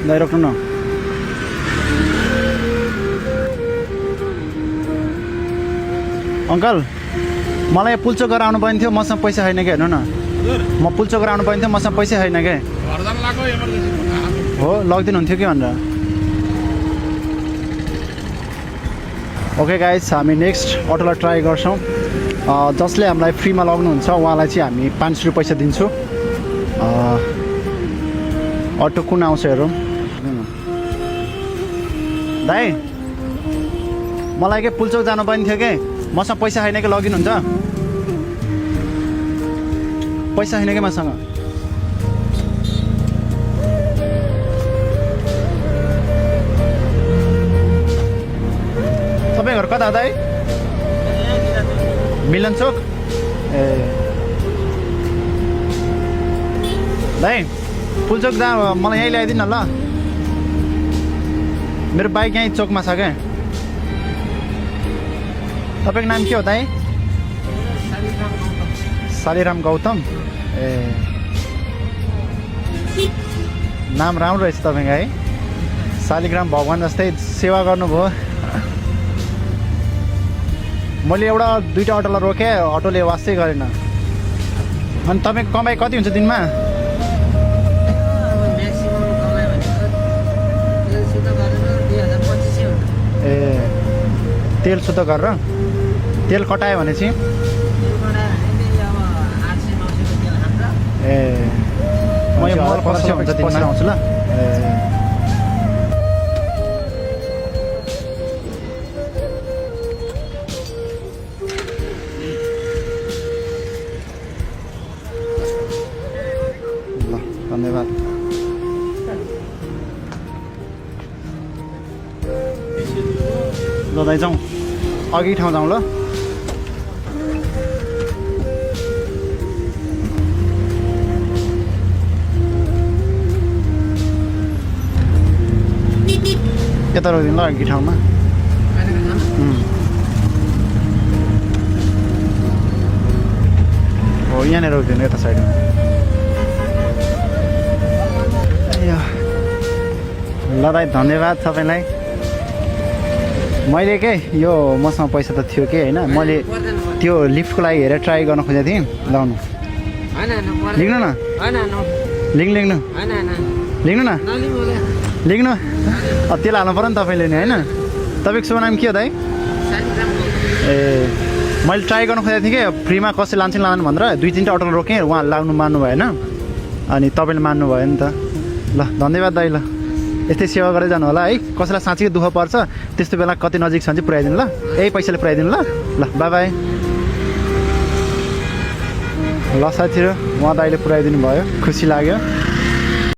दाइ रोक्नु न अङ्कल मलाई पुल्चोक गरेर आउनु पर्ने थियो मसँग पैसा छैन कि हेर्नु न म पुल्चोक गरेर आउनु पर्ने थियो मसँग पैसा छैन कि हो लगिदिनु हुन्थ्यो कि भनेर ओके गाइज हामी नेक्स्ट अटोलाई ट्राई गर्छौँ जसले हामीलाई फ्रीमा लग्नुहुन्छ उहाँलाई चाहिँ हामी 500 रुपियाँ पैसा दिन्छौँ अटो कुन आउँछ हेरौँ दाइ मलाई के पुल्चोक जानुपर्ने थियो कि मसँग पैसा छैन कि लगिनुहुन्छ पैसा छैन कि मसँग तपाईँ घर कता दाइ मिलन चोक ए दाइ पुल्चोक जा मलाई यहीँ ल्याइदिनु न ल मेरो बाइक यहीँ चोकमा छ क्या तपाईँको नाम के हो दाइ शालिराम गौतम ए नाम राम्रो रहेछ तपाईँको है शालिग्राम भगवान् जस्तै सेवा गर्नुभयो मैले एउटा दुईवटा अटोलाई रोकेँ अटोले वास्तै गरेन अनि तपाईँको कमाइ कति हुन्छ दिनमा ए तेल शुद्ध गरेर तेल कटायो भने चाहिँ ए म यो मल कसरी हुन्छ दिनमा आउँछु ल ए ल धन्यवाद ल दाइ जाउँ अघि ठाउँ जाउँ ल यता रोकिदिनु ल अघि ठाउँमा हो यहाँनिर रोकिदिनु यता साइडमा ल दाइ धन्यवाद तपाईँलाई मैले के यो मसँग पैसा त थियो कि होइन मैले त्यो लिफ्टको लागि हेरेर ट्राई गर्न खोजेको थिएँ लाउनु लिनु न लिनु लिनु न लिनु तेल हाल्नु पऱ्यो नि तपाईँले नि होइन तपाईँको शुभ नाम के हो दाइ ए मैले ट्राई गर्न खोजेको थिएँ कि फ्रीमा कसै लान्छ कि लानु भनेर 2-3टा अटो रोकेँ उहाँ लाग्नु मान्नु भएन अनि तपाईँले मान्नु भयो नि त ल धन्यवाद दाइ ल यस्तै सेवा गरेर जानु होला है कसैलाई साँच्चै दुःख पर्छ त्यस्तो बेला कति नजिक छ भने चाहिँ पुऱ्याइदिनु ल यही पैसाले पुऱ्याइदिनु ल ल बाई बाई ल साथीहरू उहाँ दाइले पुऱ्याइदिनु भयो खुसी लाग्यो